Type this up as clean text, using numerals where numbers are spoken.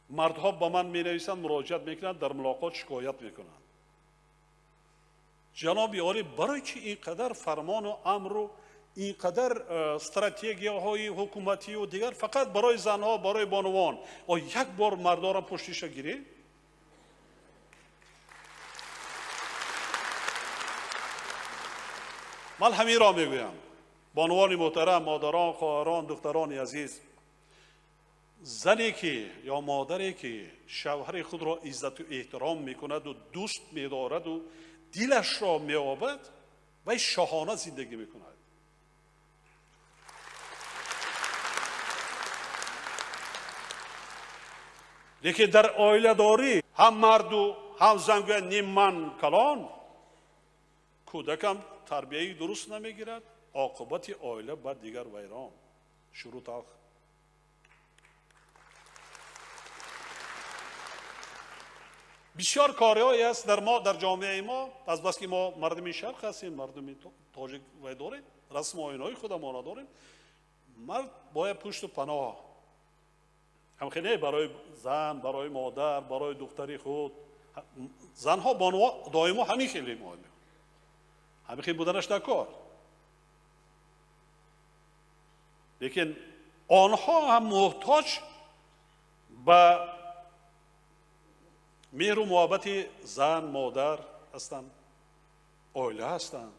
Мардҳо ба ман менависанд, муроҷиат мекунанд, дар мулоқот шикоят мекунанд. Ҷаноби олӣ, барои чӣ ин қадар фармону амру, ин қадар стратегияҳои ҳукуматию дигар фақат барои занҳо, барои бонувон? О, як бор мардоро пуштиша гиред? Ман ҳаминро мегӯям. Бонувони муҳтарам, модарон, хоҳарон, духтарони азиз, зане ки ё модаре ки шавҳари худро иззату эҳтиром мекунаду дӯст медораду дилашро меобад, вай шоҳона зиндагӣ мекунад. Лекин дар оиладорӣ ҳам марду ҳам зан гӯяд ним ман калон, кӯдакам тарбияи дуруст намегирад, оқибати оила баъд дигар вайрон, шурӯъ талх. Бисёр корҳое аст дар мо, дар ҷомеаи мо, азбаски мо мардуми шарқ ҳастем, мардуми тоҷик вай дорем, расму оинҳои худамонро дорем. Мард бояд пушту паноҳ ҳамхеле барои зан, барои модар, барои духтари худ. Занҳо, бонуҳо доимо ҳамин хеле муҳим, ҳамин хел буданаш дар кор. Лекин онҳо ҳам муҳтоҷ ба меҳру муҳаббати зан, модар ҳастанд, оила ҳастанд.